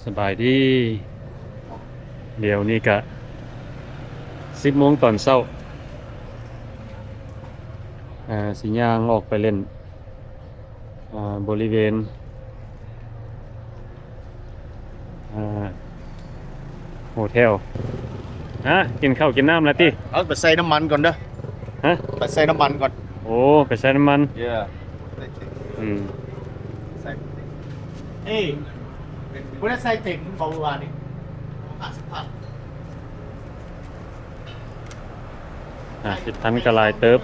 ສະບາຍດີ. ດຽວນີ້ກະສິບໂມງຕອນເຊົ້າ ອາ ຊິຍ່າງອອກໄປເລ່ນ ອາ ບໍລິເວນ ອາ ໂຮເທວ. ອາ ກິນເຂົ້າກິນນ້ຳລະຕິ? ເອົາໄປໃສ່ນ້ຳມັນກ່ອນເດີ. ຮະ? ໄປໃສ່ນ້ຳມັນກ່ອນ. ໂອ້ ໄປໃສ່ນ້ຳມັນ. ເຢ້ ອືມ ໃສ່ ເອີ ບໍ່ໄດ້ໃສ່ເຕັມບໍ່ວ່ານີ້ ຫ້າສິບພັນ ຫ້າສິບພັນກໍຫຼາຍເຕີບ.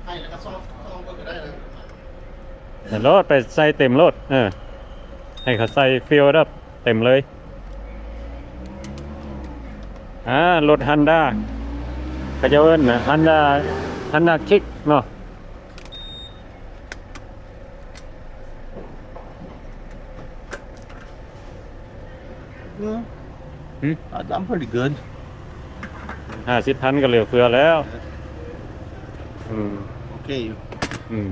ໃຫ້ແລ້ວກໍຊອງ ຊອງເບິ່ງກໍໄດ້ນະ. ໂລດ ໄປໃສ່ເຕັມໂລດ ເອີ ໃຫ້ເຂົາໃສ່ຟິວດັບເຕັມເລີຍ. ອາ ລົດຮອນດ້າ ເຂົາເຈົ້າເອີ້ນຮອນດ້າ ຮອນດ້າຄິກເນາະ. ອືມ ຫືມ? ອາ I'm pretty good. ຫ້າສິບພັນກໍເຫຼືອເຟືອແລ້ວ. ເອີ ອືມ ໂອເຄຢູ່. ອືມ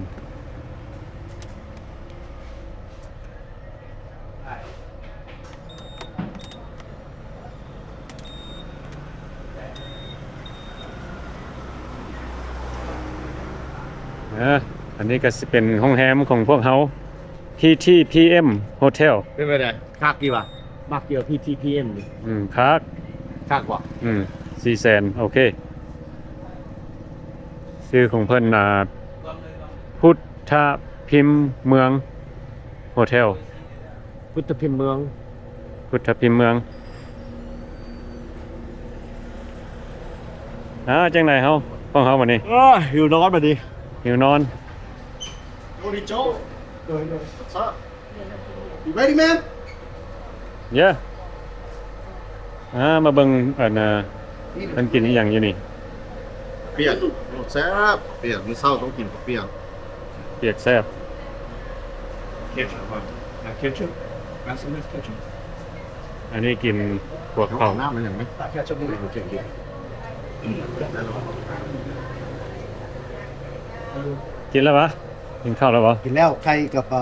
ເອີ ອັນນີ້ກໍຊິເປັນໂຮງແຮມຂອງພວກເຮົາ ພີທີພີເອັມ ໂຮເທວ. ເປັນໄປໄດ້ ຄັກຢູ່ຫວາ? ມັກຢູ່ ພີທີພີເອັມ ນີ້. ອືມ ຄັກ ຄັກບໍ່? ອືມ ສີ່ແສນ ໂອເຄ. ຊື່ຂອງເພິ່ນ ອ່າ ພຸດທະພິມເມືອງ ໂຮເທວ. ພຸດທະພິມເມືອງ ພຸດທະພິມເມືອງ. ອາ ຈັ່ງໃດເຮົາ ຂອງເຮົາບັດນີ້? ໂອ້ຍ ຫິວນອນບັດນີ້ ຫິວນອນ. Morning, Joe. What's up? You ready, man? Yeah. ອາ ມາເບິ່ງ ອັນ ເພິ່ນກິນອີ່ຫຍັງຢູ່ນີ້? ປຽກ ໂອ້ ແຊບ ປຽກ ມື້ເຊົ້າຕ້ອງກິນປຽກ ປຽກແຊບ. Ketchup ເອົາ ketchup. ອັນນີ້ກິນພວກເຂົ້າ ນ້ຳມັນຫຍັງນີ້ กินแล้วปะ? กินข้าวแล้วบ่? ກິນແລ້ວ ໄຂ່ກັບ ເອີ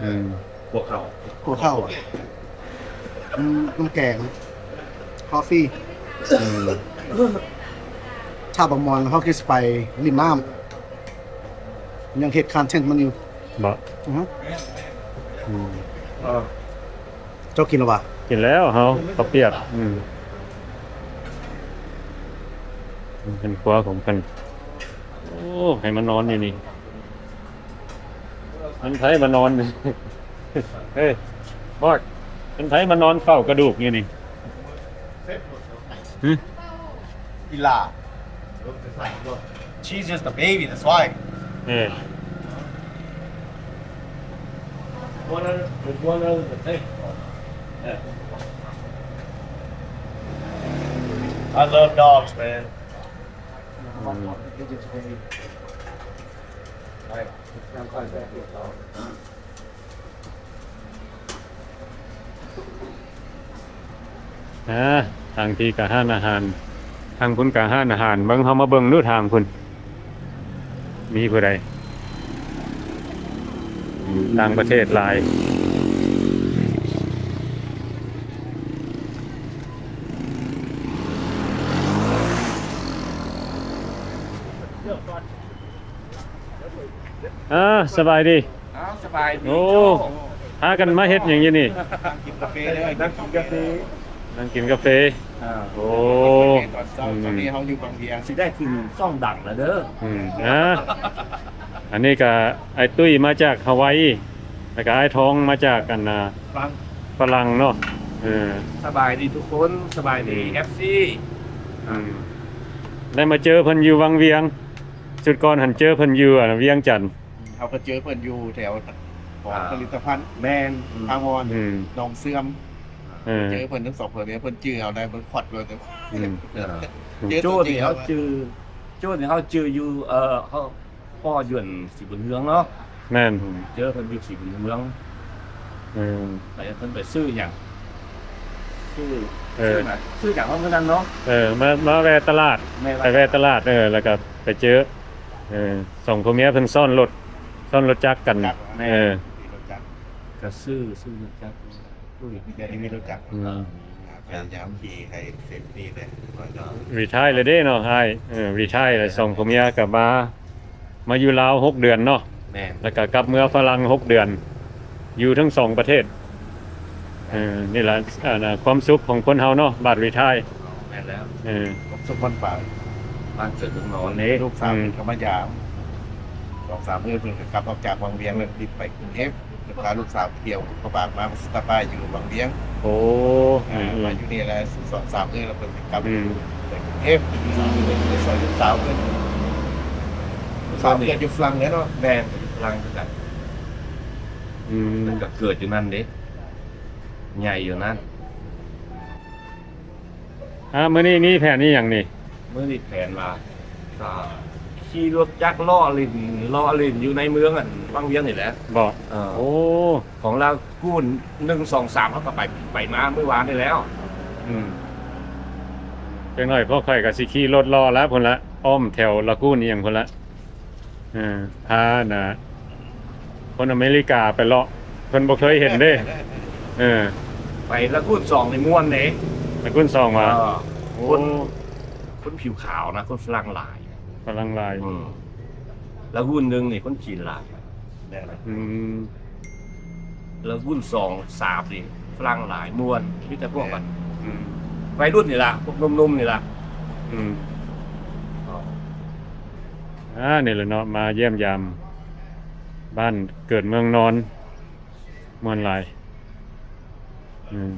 ອືມ ຫົວເຂົ້າ ຫົວເຂົ້າ ອາ ນ້ຳ ນ້ຳແກງ ຄອຟຟີ ອືມ ຖ້າບໍ່ມ່ວນເຮົາຄືຊິໄປຫຼິ້ນນ້ຳ ຍັງເຮັດຄອນເທັນມັນຢູ່. ບໍ່ ອືຮຶ ອືມ ເຈົ້າກິນແລ້ວຫວາ? ກິນແລ້ວເຮົາ ເຂົ້າປຽກ ອືມ ເປັນຄົວຂອງເພິ່ນ. ໂອ້ ໃຫ້ມານອນຢູ່ນີ້ ມັນໃຜມານອນ ເອີ ມາກ ມັນໃຜມານອນເຝົ້າກະດູກຢູ່ນີ້ ຫຶ? ອີ່ຫຼ້າ She's just a baby, that's why. ເອີ One other, there's one other to take. Yeah. I love dogs, man. ອືມ ອາ ທາງພີ້ກະຮ້ານອາຫານ ທາງພຸ້ນກະຮ້ານອາຫານ. ເບິ່ງ ເຮົາມາເບິ່ງດູທາງພຸ້ນ ມີຜູ້ໃດ ຕ່າງປະເທດຫຼາຍ. ອາ ສະບາຍດີ. ອ້າວ ສະບາຍດີ. ໂອ້ ໂຈ້ ພາກັນມາເຮັດຫຍັງຢູ່ນີ້? ນັ່ງກິນກາເຟເດີ ນັ່ງກິນກາເຟ ນັ່ງກິນກາເຟ. ອ່າ ໂອ້ ຕອນເຊົ້າ ອືມ ຕອນນີ້ເຮົາຢູ່ວັງວຽງ ຊິໄດ້ຂຶ້ນຊ່ອງດັງແລ້ວເດີ. ອືມ ອ່າ ອັນນີ້ກະອ້າຍຕຸ້ຍມາຈາກຮາວາຍ ແລ້ວກະອ້າຍທອງມາຈາກ ອັນ ອ່າ ຝຣັ່ງ ຝຣັ່ງເນາະ. ເອີ ສະບາຍດີທຸກຄົນ ສະບາຍດີ ອືມ ເອັຟຊີ. ອືມ ໄດ້ມາເຈີເພິ່ນຢູ່ວັງວຽງ ຊຸດກ່ອນຫັ້ນເຈີເພິ່ນຢູ່ ອັນ ວຽງຈັນ. ເຮົາກໍເຈີເພິ່ນຢູ່ແຖວຂອງ ອ່າ ຜະລິດຕະພັນ ແມ່ນ ອືມ ທາວອນ ອືມ ໜອງເຊື່ອມ. ເອີ ເຈີເພິ່ນທັງສອງຄົນນີ້ ເພິ່ນຈື່ເຮົາໄດ້ ເພິ່ນຄວັດເລີຍ. ອືມ ເຈີໂຈ້ນີ້ເຮົາຈື່ ໂຈ້ນີ້ເຮົາຈື່ຢູ່ ເອີ ເຮົາພໍ້ຢູ່ອັນສີບຸນເຮືອງເນາະ. ແມ່ນ ອືມ ເຈີເພິ່ນຢູ່ສີບຸນເມືອງ. ອືມ ໄປ ເພິ່ນໄປຊື້ຫຍັງ? ຊື້ ເອີ ຊື້ຫຍັງ? ຊື້ຫຍັງວະມື້ນັ້ນເນາະ? ເອີ ມາ ມາແວ່ຕະຫຼາດ ແມ່ນ ໄປແວ່ຕະຫຼາດ ເອີ ແລ້ວກໍໄປເຈີ ເອີ ສອງຜົວເມຍເພິ່ນຊ້ອນລົດ ຊ້ອນລົດຈັກກັນ. ແມ່ນ ເອີ ຂີ່ລົດຈັກ. ກໍຊື້ ຊື້ລົດຈັກ ຕຸ້ຍ ແຕ່ນີ້ມີລົດຈັກ ອືມ ອ່າ ພະຍາຍາມຂີ່ໃຫ້ເຕັມທີ່ເລີຍ ຣີທາຍແລ້ວເດ້ເນາະອ້າຍ ເອີ ຣີທາຍແລ້ວ ສອງຜົວເມຍກໍມາ ມາຢູ່ລາວຫົກເດືອນເນາະ ແມ່ນ ແລ້ວກໍກັບເມືອຝຣັ່ງຫົກເດືອນ ຢູ່ທັງສອງປະເທດ ເອີ ນີ້ລະ ອັນ ຄວາມສຸກຂອງຄົນເຮົາເນາະ ບາດຣີທາຍ ແມ່ນແລ້ວ ເອີ ຄວາມສຸກບ້ານປາຍ ບ້ານເກີດເມືອງນອນເດ້ ລູກສາວເພິ່ນກໍມາຢາມ ສອງສາມມື້ເພິ່ນກໍກັບອອກຈາກວັງວຽງແລ້ວ ຕິດໄປກຸງເທບ ພາລູກສາວໄປທ່ຽວ ເຂົາບາກມາ ມາສະຕາປາຍຢູ່ວັງວຽງ ໂອ້ ເອີ ມາຢູ່ນີ້ແຫຼະ ສອງສາມມື້ແລ້ວເພິ່ນຊິກັບ ອືມ ໄປກຸງເທບ ໄປຊ່ອຍລູກສາວເພິ່ນ ລູກສາວເພິ່ນຢູ່ຝຣັ່ງເດ້ເນາະ ແມ່ນ ຢູ່ຝຣັ່ງຄືກັນ ອືມ ເພິ່ນກໍເກີດຢູ່ນັ້ນເດ້ ໃຫຍ່ຢູ່ນັ້ນ ອ່າ ມື້ນີ້ມີແຜນອີ່ຫຍັງນີ້? ມື້ນີ້ແຜນວ່າ ອ່າ ຂີ່ລົດຈັກເລາະຫຼິ້ນ ເລາະຫຼິ້ນຢູ່ໃນເມືອງອັນວັງວຽງນີ້ແຫຼະ ບໍ່? ເອີ ໂອ້ ຂອງລາກູນ ໜຶ່ງ ສອງ ສາມ ເຮົາກໍໄປ ໄປມາມື້ວານນີ້ແລ້ວ ອືມ ຈັກໜ້ອຍພວກຂ້ອຍກໍຊິຂີ່ລົດເລາະລະພຸ້ນລະ ອ້ອມແຖວລາກູນອີ່ຫຍັງພຸ້ນລະ ເອີ ພາ ນະ ຄົນອາເມລິກາໄປເລາະ ເພິ່ນບໍ່ເຄີຍເຫັນເດ້ ເອີ ໄປລາກູນສອງນີ້ມ່ວນເດ້ ລາກູນສອງຫວາ? ເອີ ໂອ້ ຄົນ ຄົນຜິວຂາວນະ ຄົນຝຣັ່ງຫຼາຍ ຝຣັ່ງຫຼາຍ ອືມ ລາກູນໜຶ່ງນີ້ຄົນຈີນຫຼາຍ ອືມ ລາກູນສອງ ສາມນີ້ຝຣັ່ງຫຼາຍ ມ່ວນ ມີແຕ່ພວກ ອືມ ໄວລຸ້ນນີ້ລະ ພວກໜຸ່ມໆນີ້ລະ ອືມ ອ່າ ນີ້ແຫຼະເນາະ ມາຢ້ຽມຢາມບ້ານເກີດເມືອງນອນ ມ່ວນຫຼາຍ ອືມ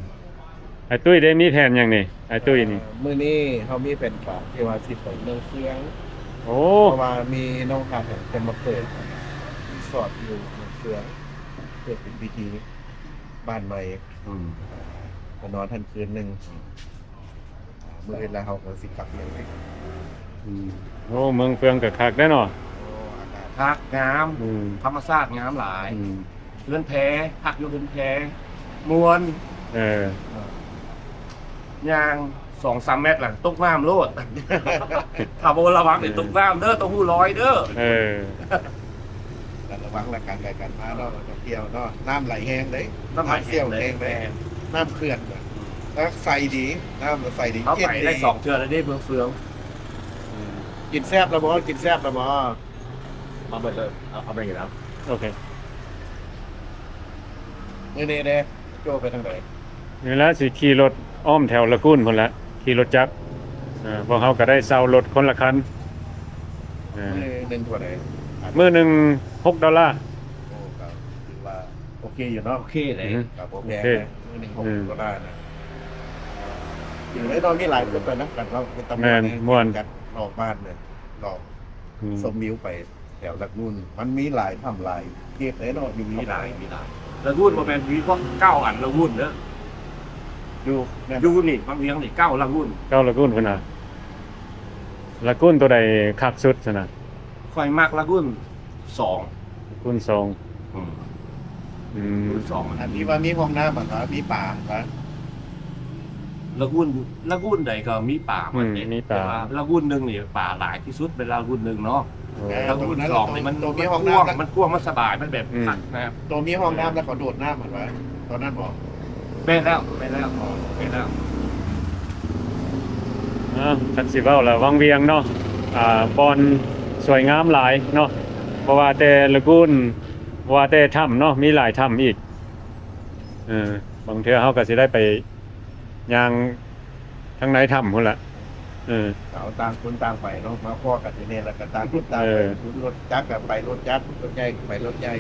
ອ້າຍຕຸ້ຍເດ້ ມີແຜນຫຍັງນີ້? ອ້າຍຕຸ້ຍນີ້ ເອີ ມື້ນີ້ເຮົາມີແຜນການທີ່ວ່າຊິໄປເມືອງເຟືອງ ໂອ້ ເພາະວ່າມີນ້ອງຮັກເພິ່ນມາເປີດຣີສອດຢູ່ເມືອງເຟືອງ ເປີດເປັນພິທີບ້ານໃໝ່ ອືມ ມານອນຫັ້ນຄືນໜຶ່ງ ອືມ ມື້ອື່ນລະເຮົາກໍຊິກັບເມືອງອີກ ອືມ ໂອ້ ເມືອງເຟືອງກໍຄັກເດ້ເນາະ ໂອ້ ອາກາດຄັກ ງາມ ອືມ ທຳມະຊາດງາມຫຼາຍ ອືມ ເຮືອນແພ ພັກຢູ່ເຮືອນແພ ມ່ວນ ເອີ ເອີ ຍ່າງສອງສາມແມັດລະຕົກນ້ຳໂລດ ຖ້າບໍ່ລະວັງນີ້ ອືມ ຕົກນ້ຳເດີ ຕ້ອງຮູ້ລອຍເດີ ເອີ ລະວັງລະກັນໄປກັນມາເນາະ ທ່ອງທ່ຽວເນາະ ນ້ຳໄຫຼແຮງເດ້ ນ້ຳໄຫຼແຮງເດ້ ນ້ຳເຂື່ອນ ແລ້ວໃສດີ ນ້ຳໃສດີ ເຮົາໄປໄດ້ສອງເທື່ອແລ້ວເດ້ ເມືອງເຟືອງ ອືມ ກິນແຊບລະບໍ່? ກິນແຊບລະບໍ່? ມາເບິດເລີຍ ເອົາ ເອົາໄປຢູ່ແລ້ວ ໂອເຄ ມື້ນີ້ເດ້ ໂຈ້ໄປທາງໃດ? ນີ້ລະ ຊິຂີ່ລົດອ້ອມແຖວລະກູນພຸ້ນລະ ຂີ່ລົດຈັກ ເອີ ພວກເຮົາກໍໄດ້ເຊົ່າລົດຄົນລະຄັນ ເອີ ມື້ໜຶ່ງເທົ່າໃດ? ມື້ໜຶ່ງຫົກໂດລາ ໂອ້ ກໍຖືວ່າໂອເຄຢູ່ເນາະ ໂອເຄເດ້ ອືມ ກໍບໍ່ແພງ ໂອເຄ ນະ ມື້ໜຶ່ງຫົກ ອືມ ໂດລານະ ຢູ່ໄດ້ເນາະ ມີຫຼາຍຄົນໄປນຳກັນເນາະ ເປັນຕາມ່ວນ ມ່ວນ ກັນນອກບ້ານເລີຍ ເລາະ ອືມ ຊົມວິວໄປແຖວລະກູນ ມັນມີຫຼາຍຖ້ຳຫຼາຍເຂດເດ້ເນາະ ຢູ່ ມີຫຼາຍ ມີຫຼາຍ ລະກູນບໍ່ແມ່ນມີພວກເກົ້າອັນລະກູນເດີ ຢູ່ ຢູ່ນີ້ ວັງວຽງນີ້ເກົ້າລະກູນ ເກົ້າລະກູນພຸ້ນນະ ລະກູນໂຕໃດຄັກສຸດຊັ້ນນະ? ຂ້ອຍມັກລະກູນສອງ ລະກູນສອງ ອືມ ອືມ ລະກູນສອງ ອັນທີ່ວ່າມີຫ້ອງນ້ຳ ອັນວ່າມີປາ ລະກູນ ລະກູນໃດກໍມີປາໝົດເດ້ ອືມ ມີປາ ແຕ່ວ່າລະກູນໜຶ່ງນີ້ປາຫຼາຍທີ່ສຸດເປັນລະກູນໜຶ່ງເນາະ ໂອ້ ລະກູນສອງນີ້ມັນ ໂຕມີຫ້ອງນ້ຳ ມັນກວ້າງ ມັນສະບາຍ ມັນແບບ ອືມ ຄັກນະ ໂຕມີຫ້ອງນ້ຳ ແລ້ວເຂົາໂດດນ້ຳຫັ້ນຫວາ ຕອນນັ້ນບໍ່? ແມ່ນແລ້ວ ແມ່ນແລ້ວ ແມ່ນແລ້ວ ອ່າ ຄັນຊິເວົ້າລະວັງວຽງເນາະ ອ່າ ບ່ອນສວຍງາມຫຼາຍເນາະ ບໍ່ວ່າແຕ່ລະກູນ ບໍ່ວ່າແຕ່ຖ້ຳເນາະ ມີຫຼາຍຖ້ຳອີກ ເອີ ບາງເທື່ອເຮົາກໍຊິໄດ້ໄປຍ່າງທາງໃນຖ້ຳພຸ້ນລະ ເອີ ເອົາຕ່າງຄົນຕ່າງໄປເນາະ ມາພໍ້ກັນຢູ່ນີ້ແລ້ວກໍຕ່າງຄົນຕ່າງໄປ ເອີ ລົດຈັກກໍໄປລົດຈັກ ລົດໃຫຍ່ກໍໄປລົດໃຫຍ່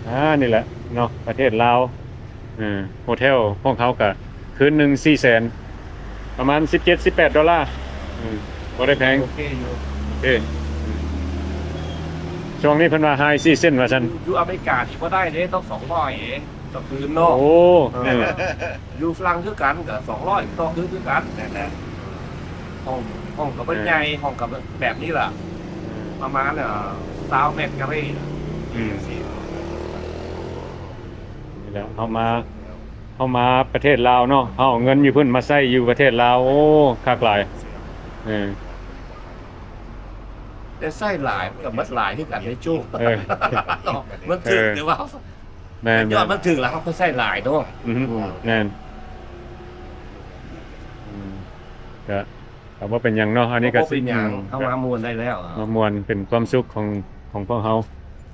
ອ່າ ນີ້ແຫຼະເນາະ ປະເທດລາວ ເອີ ໂຮເທວພວກເຮົາກະຄືນໜຶ່ງສີ່ແສນ ປະມານສິບເຈັດ ສິບແປດໂດລາ ເອີ ບໍ່ໄດ້ແພງ ໂອເຄຢູ່ ໂອເຄ ຊ່ວງນີ້ເພິ່ນວ່າ High Season ວ່າຊັ້ນ ຢູ່ອາເມລິການີ້ບໍ່ໄດ້ເດ້ ຕ້ອງສອງຮ້ອຍເດ້ ຕໍ່ຄືນເນາະ ໂອ້ ເອີ ຢູ່ຝຣັ່ງຄືກັນກໍສອງຮ້ອຍຕໍ່ຄືນຄືກັນ ແມ່ນແຫຼະ ຫ້ອງ ຫ້ອງກໍບໍ່ໃຫຍ່ ເອີ ຫ້ອງກໍແບບນີ້ລະ ເອີ ປະມານ ເອີ ຊາວແມັດກາເຣ ອືມ ນີ້ແຫຼະ ເຮົາມາ ເຮົາມາປະເທດລາວເນາະ ເຮົາເອົາເງິນຢູ່ພຸ້ນມາໃຊ້ຢູ່ປະເທດລາວ ໂອ້ ຄັກຫຼາຍ ເອີ ແຕ່ໃຊ້ຫຼາຍມັນກໍໝົດຫຼາຍຄືກັນເດ້ໂຈ້ ເອີ ເນາະ ມັນຖືກ ເອີ ແຕ່ວ່າ ແມ່ນໆ ຍ້ອນມັນຖືກແລ້ວເຮົາກໍໃຊ້ຫຼາຍເນາະ ອືຮຶ ອືມ ແມ່ນ ອືມ ກະ ກໍບໍ່ເປັນຫຍັງເນາະ ອັນນີ້ກໍ ບໍ່ເປັນຫຍັງ ອືມ ເຮົາມາມ່ວນໄດ້ແລ້ວ ມາມ່ວນເປັນຄວາມສຸກຂອງ ຂອງພວກເຮົາ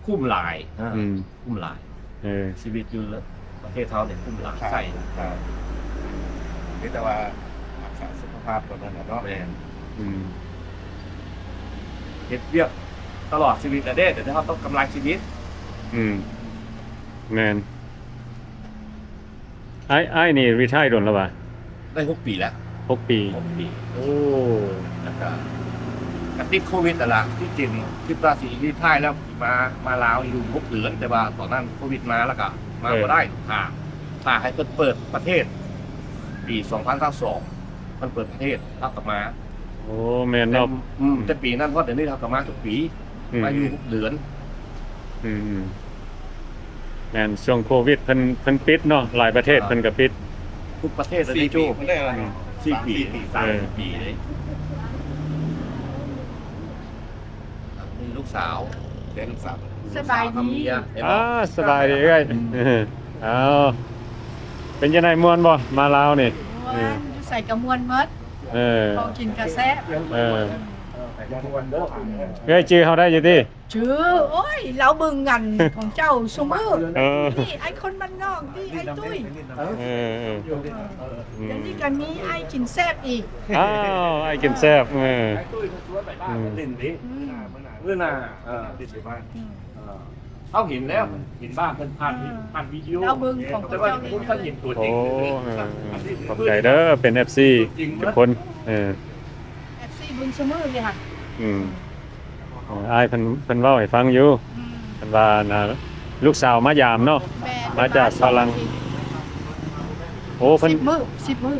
ຄຸ້ມຫຼາຍ ອາ ອືມ ຄຸ້ມຫຼາຍ ເອີ ຊີວິດຢູ່ປະເທດເຮົານີ້ຄຸ້ມຫຼາຍ ໃຊ້ ໃຊ້ ມີແຕ່ວ່າຮັກສາສຸຂະພາບກ່ອນນັ້ນແຫຼະເນາະ ແມ່ນ ອືມ ເຮັດວຽກຕະຫຼອດຊີວິດແລ້ວເດ້ ດຽວນີ້ເຮົາຕ້ອງກຳໄລຊີວິດ ອືມ ແມ່ນ ອ້າຍ ອ້າຍນີ້ຣີທາຍດົນແລ້ວຫວາ? ໄດ້ຫົກປີແລ້ວ ຫົກປີ ຫົກປີ ໂອ້ ແລ້ວກະ ກະຕິດໂຄວິດຫັ້ນລະ ທີ່ຈິງຄິດວ່າຊິຣີທາຍແລ້ວ ມາ ມາລາວຢູ່ຫົກເດືອນ ແຕ່ວ່າຕອນນັ້ນໂຄວິດມາ ແລ້ວກະມາ ເອີ ບໍ່ໄດ້ ຖ້າ ຖ້າໃຫ້ເພິ່ນເປີດປະເທດປີສອງພັນຊາວສອງ ເພິ່ນເປີດປະເທດ ເຮົາກໍມາ ໂອ້ ແມ່ນເນາະ ອືມ ແຕ່ປີນັ້ນຮອດດຽວນີ້ເຮົາກໍມາທຸກປີ ອືມ ມາຢູ່ຫົກເດືອນ ອືມ ແມ່ນ ຊ່ວງໂຄວິດເພິ່ນ ເພິ່ນປິດເນາະ ຫຼາຍປະເທດ ອ່າ ເພິ່ນກໍປິດ ທຸກປະເທດເລີຍ ສີ່ປີ ເຈົ້າ ເພິ່ນໄດ້ ອືມ ສີ່ປີ ສາມສີ່ປີ ເອີ ສາມປີເລີຍ ມີລູກສາວ ເປັນລູກສາວ ສະບາຍດີ ລູກສາວກັບເມຍ ເຫັນບໍ່ ອ່າ ສະບາຍດີເອື້ອຍ ເອີ ເອົາ ເປັນຈັ່ງໃດ ມ່ວນບໍ່ ມາລາວນີ້? ມ່ວນ ເອີ ຢູ່ໃສກໍມ່ວນໝົດ ເອີ ຂອງກິນກໍແຊບ ເອີ ເອື້ອຍຈື່ເຮົາໄດ້ຢູ່ຕິ? ຈື່ ໂອ້ຍ ລາວເບິ່ງອັນຂອງເຈົ້າຊຸມື້ ເອີ ນີ້ ໄອ້ຄົນບ້ານນອກນີ້ ໄອ້ຕຸ້ຍ ເອີ ເອີ ດຽວນີ້ກໍມີອ້າຍກິນແຊບອີກ ອ້າວ ອ້າຍກິນແຊບ ເອີ ອືມ ມື້ໜ້າ ເອີ ຕິດຢູ່ບ້ານ ອືມ ເອີ ເຮົາເຫັນແລ້ວ ເຫັນບ້ານເພິ່ນຜ່ານ ເອີ ຜ່ານວິດີໂອ ລາວເບິ່ງຂອງເຈົ້ານີ້ ແຕ່ວ່າບໍ່ທັນເຫັນຕົວຈິງ ໂອ້ ເອີ ຂອບໃຈເດີ ເປັນເອັຟຊີທຸກຄົນ ເອີ ເອັຟຊີເບິ່ງຊຸມື້ເລີຍຫະ ອືມ ເອີ ອ້າຍເພິ່ນ ເພິ່ນເວົ້າໃຫ້ຟັງຢູ່ ອືມ ເພິ່ນວ່າ ອັນນ່າ ລູກສາວມາຢາມເນາະ ແມ່ນ ມາຈາກຝຣັ່ງ ໂອ້ ເພິ່ນ ສິບມື້ ສິບມື້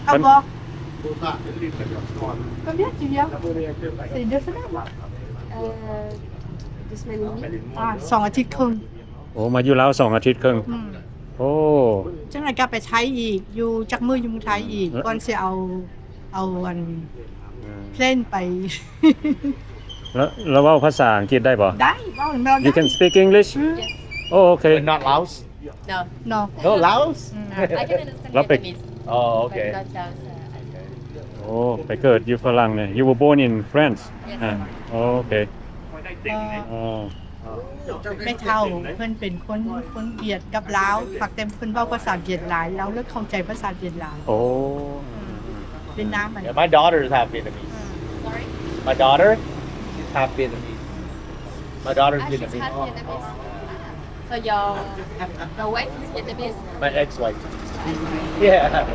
ເອົາບໍ່ Combien tu viens ? C'est deux semaines ? ເອີ ສອງອາທິດເຄິ່ງ ໂອ້ ມາຢູ່ລາວສອງອາທິດເຄິ່ງ ອືມ ໂອ້ ຈັ່ງໃດກໍໄປໄທອີກ ຢູ່ຈັກມື້ຢູ່ເມືອງໄທອີກ ກ່ອນຊິເອົາ ເອົາອັນ ເອີ ເພລນໄປ ແລ້ວ ແລ້ວເວົ້າພາສາອັງກິດໄດ້ບໍ່? ໄດ້ ເວົ້າແລ້ວ You can speak English? ອືມ Yes. Oh, okay. But not Laos? No. No. No Laos? ອືມ I can understand Vietnamese. Oh, okay. But not Laos. ໂອ້ ໄປເກີດຢູ່ຝຣັ່ງເລີຍ You were born in France? Yes. ອ່າ ໂອເຄ ອໍ ແມ່ເຖົ້າເພິ່ນເປັນຄົນ ຄົນຫວຽດກັບລາວ ຫາກແຕ່ເພິ່ນເວົ້າພາສາຫວຽດຫຼາຍ ລາວເລີຍເຂົ້າໃຈພາສາຫວຽດຫຼາຍ ໂອ້ ເປັນນາມ Yeah, my daughter is half Vietnamese. Sorry? My daughter, she's half Vietnamese. My daughter's Vietnamese. Ah, she's half Vietnamese. So your, your wife is Vietnamese? My ex-wife. Yeah.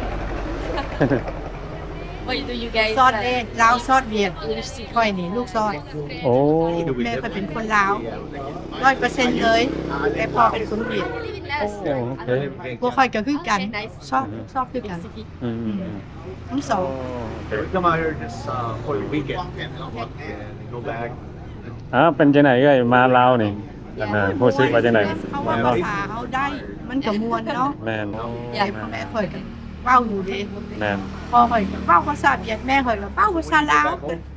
What do you guys, ຊອດເດ້ uh, ລາວຊອດຫວຽດ English speaking? ຂ້ອຍນີ້ລູກຊອດ ໂອ້ ແມ່ຂ້ອຍເປັນຄົນລາວ ຮ້ອຍເປີເຊັນເລີຍ ແຕ່ພໍ່ເປັນຄົນຫວຽດ ໂອ້ ໂອເຄ ພວກຂ້ອຍກໍຄືກັນ ຊອດ ຊອດຄືກັນ ອືມ ທັງສອງ We come out here just, uh, for the weekend and go back. ອ້າວ ເປັນຈັ່ງໃດເອື້ອຍ ມາລາວນີ້ ອັນນ່າ ຮູ້ສຶກວ່າຈັ່ງໃດ? ເຮົາເວົ້າພາສາເຮົາໄດ້ ມັນກໍມ່ວນເນາະ ແມ່ນ ແມ່ຂ້ອຍກໍເວົ້າຢູ່ເດ້ ແມ່ນ ພໍ່ຂ້ອຍກໍເວົ້າພາສາຫວຽດ ແມ່ຂ້ອຍກໍເວົ້າພາສາລາວ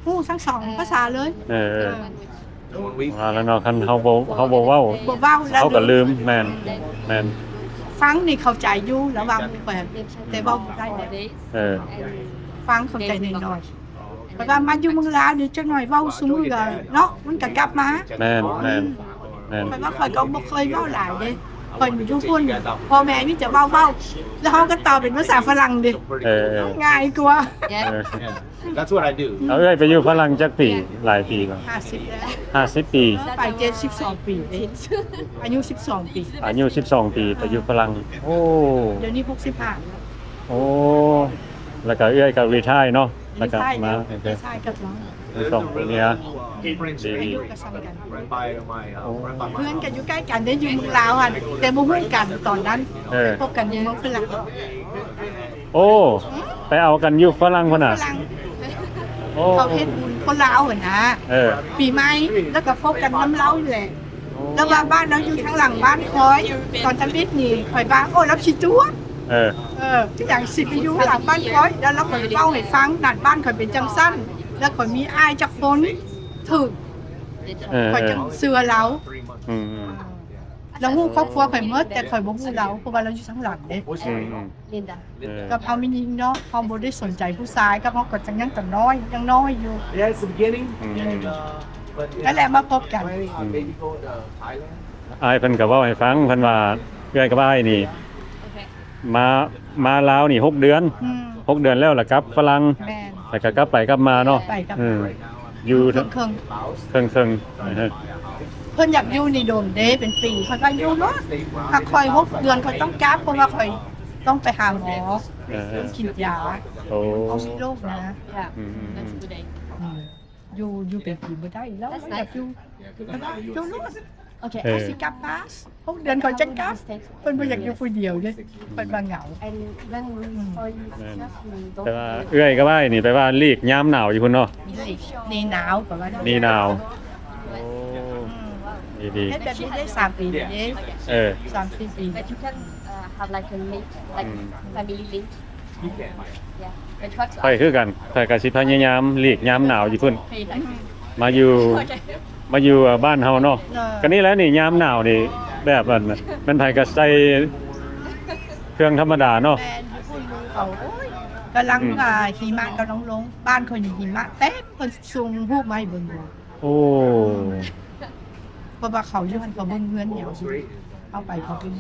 ຮູ້ທັງສອງພາສາເລີຍ ເອີ ວ່າແລ້ວເນາະ ຄັນເຮົາບໍ່ ເຮົາບໍ່ເວົ້າ ບໍ່ເວົ້າແລ້ວ ເຮົາກໍລືມ ແມ່ນ ແມ່ນ ຟັງນີ້ເຂົ້າໃຈຢູ່ ລະຫວ່າງໝູ່ຂ້ອຍ ແຕ່ເວົ້າບໍ່ໄດ້ເດ້ ເອີ ຟັງເຂົ້າໃຈໜ້ອຍໆ ແຕ່ວ່າມາຢູ່ເມືອງລາວນີ້ຈັກໜ້ອຍເວົ້າຊຸມື້ກໍເນາະ ມັນກໍກັບມາ ແມ່ນ ແມ່ນ ແມ່ນ ຂ້ອຍວ່າຂ້ອຍກໍບໍ່ເຄີຍເວົ້າຫຼາຍເດ້ ຂ້ອຍຢູ່ພຸ້ນ ພໍ່ແມ່ມີແຕ່ເວົ້າ ເວົ້າ ແລ້ວເຮົາກໍຕອບເປັນພາສາຝຣັ່ງເດ້ ເອີ ງ່າຍກວ່າ Yes. ເອີ That's what I do. ເອົາ ເອື້ອຍໄປຢູ່ຝຣັ່ງຈັກປີ? ຫຼາຍປີແລ້ວ ຫ້າສິບແລ້ວ ຫ້າສິບປີ ໄປເຈັດສິບສອງປີເດ້ ອາຍຸສິບສອງປີ ອາຍຸສິບສອງປີ ໄປຢູ່ຝຣັ່ງ ໂອ້ ດຽວນີ້ຫົກສິບຫ້າ ໂອ້ ແລ້ວກໍເອື້ອຍກໍຣີທາຍເນາະ ແລ້ວກໍມາ ຣີທາຍກັບລາວ ສອງຜົວເມຍ ຢູ່ກັນ ເພື່ອນກັນຢູ່ໃກ້ກັນເດ້ ຢູ່ເມືອງລາວຫັ້ນ ແຕ່ບໍ່ຮູ້ກັນຕອນນັ້ນ ເອີ ພົບກັນຢູ່ເມືອງຝຣັ່ງ ໂອ້ ໄປເອົາກັນຢູ່ຝຣັ່ງພຸ້ນນະ ຝຣັ່ງ ໂອ້ ເຂົາເຮັດບຸນຄົນລາວຫັ້ນນະ ເອີ ປີໃໝ່ ແລ້ວກໍພົບກັນນຳລາວນີ້ແຫຼະ ແລ້ວວ່າບ້ານລາວຢູ່ທາງຫຼັງບ້ານຂ້ອຍ ຕອນທຳອິດນີ້ຂ້ອຍວ່າ ໂອ້ ລາວຂີ້ຕົວະ ເອີ ເອີ ຄືຫຍັງຊິໄປຢູ່ຫຼັງບ້ານຂ້ອຍ ແລ້ວລາວກໍເວົ້າໃຫ້ຟັງ ນັ້ນ ບ້ານຂ້ອຍເປັນຈັ່ງຊັ້ນ ແລ້ວຂ້ອຍມີອ້າຍຈັກຄົນ ຖືກ ເອີ ຂ້ອຍຈັ່ງເຊື່ອລາວ. ອືມໆ ລາວຮູ້ຄອບຄົວຂ້ອຍໝົດ ແຕ່ຂ້ອຍບໍ່ຮູ້ລາວ ເພາະວ່າລາວຢູ່ທາງຫຼັງເດ້. ອືມໆ ເອີ ກັບເຮົາແມ່ນຍິງເນາະ ເຮົາບໍ່ໄດ້ສົນໃຈຜູ້ຊາຍ ກັບເຮົາກໍຍັງຕະນ້ອຍ ຍັງນ້ອຍຢູ່. ອືມ ນັ້ນແຫຼະມາພົບກັນ. ອືມ ອ້າຍເພິ່ນກໍເວົ້າໃຫ້ຟັງ ເພິ່ນວ່າເອື້ອຍກັບອ້າຍນີ້ ມາ ມາລາວນີ້ຫົກເດືອນ. ອືມ ຫົກເດືອນແລ້ວລະກັບຝຣັ່ງ. ແມ່ນ ແລ້ວກໍກັບໄປກັບມາເນາະ. ໄປກັບ ເອີ ຢູ່ເຄິ່ງໆ ເຄິ່ງໆ. ເອີ ເພິ່ນຢາກຢູ່ນີ້ດົນເດ້ ເປັນປີ ຂ້ອຍວ່າຢູ່ໂລດ ຖ້າຂ້ອຍຫົກເດືອນຂ້ອຍຕ້ອງກັບ ເພາະວ່າຂ້ອຍຕ້ອງໄປຫາໝໍ ເອີ ຕ້ອງກິນຢາ. ໂອ້ ເຂົາມີໂລກນະ. ອືມ ອືມ ຢູ່ ຢູ່ເປັນປີບໍ່ໄດ້ ລາວຢາກຢູ່ ຢູ່ໂລດ. ໂອເຄ ເອີ ຊິກັບມາ ຫົກເດືອນຂ້ອຍຈັ່ງກັບ. ເພິ່ນບໍ່ຢາກຢູ່ຜູ້ດຽວເດ້ ເພິ່ນວ່າເຫງົາ. ແມ່ນ ແຕ່ວ່າເອື້ອຍກັບອ້າຍນີ້ ແປວ່າຫຼີກຍາມໜາວຢູ່ພຸ້ນເນາະ. ໜີໜາວ ແປວ່າໜີໜາວ. ໂອ້ ອືມ ດີໆ ເຮັດແບບນີ້ໄດ້ສາມປີເດ້. ເອີ ສາມສີ່ປີ. ອືມ ຂ້ອຍຄືກັນ ຂ້ອຍກໍຊິພະຍາຍາມຫຼີກຍາມໜາວຢູ່ພຸ້ນ ມາຢູ່ ມາຢູ່ ເອີ ບ້ານເຮົາເນາະ. ເອີ ກໍນີ້ແຫຼະນີ້ ຍາມໜາວນີ້ ແບບອັນ ແມ່ນໃຜກໍໃສ່ເຄື່ອງທຳມະດາເນາະ. ແມ່ນ ຢູ່ພຸ້ນໝູ່ເຂົາ ໂອ້ຍ ກຳລັງ ອືມ ອ່າ ຫິມະກຳລັງລົງ ບ້ານຂ້ອຍນີ້ຫິມະເຕັມ ເພິ່ນສົ່ງຮູບມາໃຫ້ເບິ່ງຢູ່. ໂອ້ ເພາະວ່າເຂົາຢູ່ຫັ້ນ ເຂົາເບິ່ງເຮືອນແນວ ເຮົາໄປເຂົາເບິ່ງ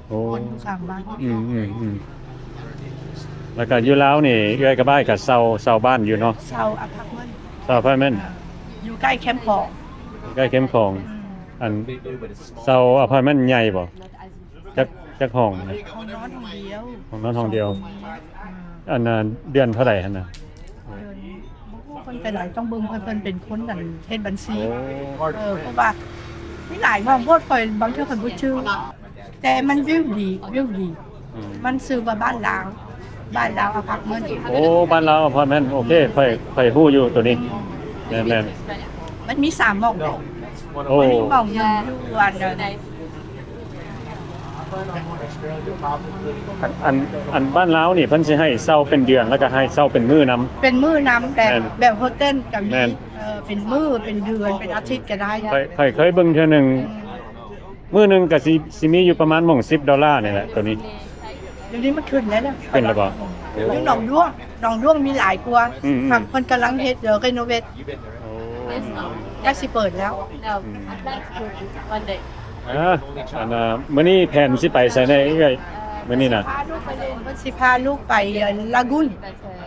ໂອ້ ຄົນຢູ່ຂ້າງບ້ານ. ອືມໆໆ ແລ້ວກໍຢູ່ລາວນີ້ ເອື້ອຍກັບອ້າຍກໍເຊົ່າ ເຊົ່າບ້ານຢູ່ເນາະ. ເຊົ່າອາພາດເມັນ ເຊົ່າອາພາດເມັນ ເອີ ຢູ່ໃກ້ແຄມຂອງ ຢູ່ໃກ້ແຄມຂອງ. ອືມ ອັນ ເຊົ່າອາພາດເມັນໃຫຍ່ບໍ່? ຈັກ ຈັກຫ້ອງນະ? ຫ້ອງນອນຫ້ອງດຽວ ຫ້ອງນອນຫ້ອງດຽວ. ສອງຄົນ. ອືມ ອັນນ່າ ເດືອນເທົ່າໃດຫັ້ນນະ? ເດືອນ ບໍ່ຮູ້ເພິ່ນເປັນໃດ ຕ້ອງເບິ່ງເພິ່ນ ເພິ່ນເປັນຄົນນັ້ນເຮັດບັນຊີ. ໂອ້ ເອີ ເພາະວ່າມີຫຼາຍຫ້ອງໂພດ ຂ້ອຍບາງເທື່ອຂ້ອຍບໍ່ຈື່ ແຕ່ມັນວິວດີ ວິວດີ. ອືມ ມັນຊື່ວ່າບ້ານລາວ ບ້ານລາວອາພາດເມັນ. ໂອ້ ບ້ານລາວອາພາດເມັນ ໂອເຄ ຂ້ອຍ ຂ້ອຍຮູ້ຢູ່ໂຕນີ້. ແມ່ນໆ ມັນມີສາມໝ່ອງເດ້. ໂອ້ ມັນມີໝ່ອງໜຶ່ງຢູ່ອັນ ອັນ ອັນ ອັນບ້ານລາວນີ້ເພິ່ນຊິໃຫ້ເຊົ່າເປັນເດືອນ ແລ້ວກໍໃຫ້ເຊົ່າເປັນມື້ນຳ. ເປັນມື້ນຳ ແບບ ແມ່ນ ແບບໂຮເຕັນກໍມີ. ແມ່ນ ເອີ ເປັນມື້ ເປັນເດືອນ ເປັນອາທິດກໍໄດ້. ຂ້ອຍ ຂ້ອຍເຄີຍເບິ່ງເທື່ອໜຶ່ງ ອືມ ມື້ໜຶ່ງກໍຊິ ຊິມີຢູ່ປະມານໝ່ອງສິບໂດລານີ້ແຫຼະ ໂຕນີ້. ດຽວນີ້ມັນຂຶ້ນແລ້ວນະ. ຂຶ້ນແລ້ວບໍ່? ຢູ່ໜອງດ້ວງ ໜອງດ້ວງມີຫຼາຍກວ່າ. ອືມໆ ເພິ່ນກຳລັງເຮັດ ເອີ ຣີໂນເວດ. ໂອ້ ໃກ້ຊິເປີດແລ້ວ. ອືມ ເອີ ອັນນ່າ ມື້ນີ້ແຜນຊິໄປໃສແດ່ເອື້ອຍ? ມື້ນີ້ນະ ພາລູກໄປເລີນ ເພິ່ນຊິພາລູກໄປ ເອີ ລາກູນ.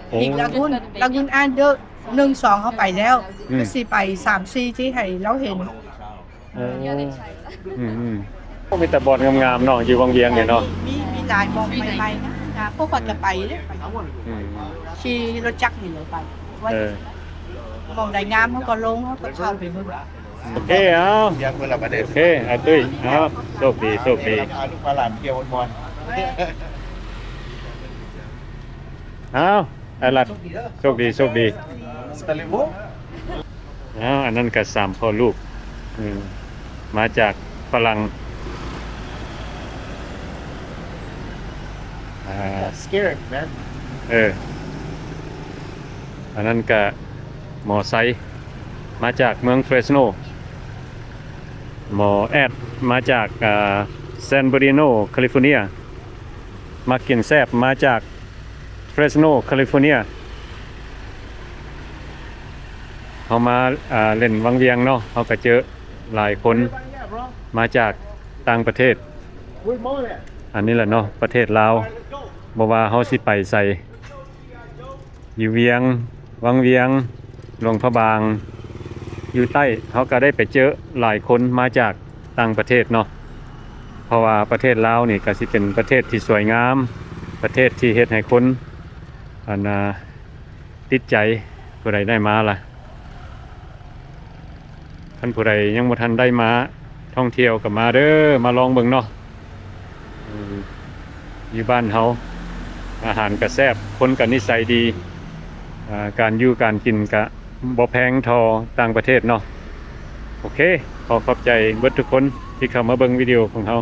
ໂອ້ ອີກລາກູນ ລາກູນແອນເດີ ໜຶ່ງ ສອງ ເຮົາໄປແລ້ວ. ອືມ ກໍຊິໄປສາມ ສີ່ ທີ່ໃຫ້ລາວເຫັນ. ເອີ ອືມໆ ໂອ້ ມີແຕ່ບ່ອນງາມໆເນາະ ຢູ່ວັງວຽງນີ້ເນາະ. ມີ ມີຫຼາຍບ່ອນໃໝ່ໆນະ ນະ ພວກຂ້ອຍກໍໄປເດ້. ອືມ ຂີ່ລົດຈັກນີ້ແຫຼະໄປ. ເອີ ໝ່ອງໃດງາມເຮົາກໍລົງ ເຮົາກໍເຂົ້າໄປເບິ່ງ. ໂອເຄ ເອົາ ໂອເຄ ອາຕຸ້ຍ ເອົາ ໂຊກດີ ໂຊກດີ. ພາລູກພາຫຼານທ່ຽວມ່ວນໆ. ເອົາ ໄອ້ລັດ ໂຊກດີເດີ ໂຊກດີ ໂຊກດີ. ອ້າວ ອັນນັ້ນກໍສາມພໍ່ລູກ ອືມ ມາຈາກຝຣັ່ງ. ອ່າ Scared, man. ເອີ ອັນນັ້ນກະໝໍໄຊ ມາຈາກເມືອງເຟຣສໂນ, ໝໍແອດ ມາຈາກ ອ່າ San Bernardino, California, ມັກກິນແຊບ ມາຈາກ Fresno, California. ເຮົາມາ ອ່າ ເລ່ນວັງວຽງເນາະ, ເຮົາກໍເຈີຫຼາຍຄົນມາຈາກຕ່າງປະເທດ. ອັນນີ້ແຫຼະເນາະ ປະເທດລາວ, ບໍ່ວ່າເຮົາຊິໄປໃສ, ຢູ່ວຽງ, ວັງວຽງ, ຫຼວງພະບາງ, ຢູ່ໃຕ້, ເຮົາກໍໄດ້ໄປເຈີຫຼາຍຄົນມາຈາກ ຕ່າງປະເທດເນາະ, ເພາະວ່າປະເທດລາວນີ້ກໍຊິເປັນປະເທດທີ່ສວຍງາມ, ປະເທດທີ່ເຮັດໃຫ້ຄົນ ອັນນ່າ ຕິດໃຈ. ຜູ້ໃດໄດ້ມາລະ? ຄັນຜູ້ໃດຍັງບໍ່ທັນໄດ້ມາທ່ອງທ່ຽວກໍມາເດີ, ມາລອງເບິ່ງເນາະ. ອືມ ຢູ່ບ້ານເຮົາ ອາຫານກະແຊບ, ຄົນກະນິໄສດີ, ອາ ການຢູ່ການກິນກະບໍ່ແພງທໍ່ຕ່າງປະເທດເນາະ. ໂອເຄ, ຂໍຂອບໃຈເບິດທຸກຄົນທີ່ເຂົ້າມາເບິ່ງວິດີໂອຂອງເຮົາ.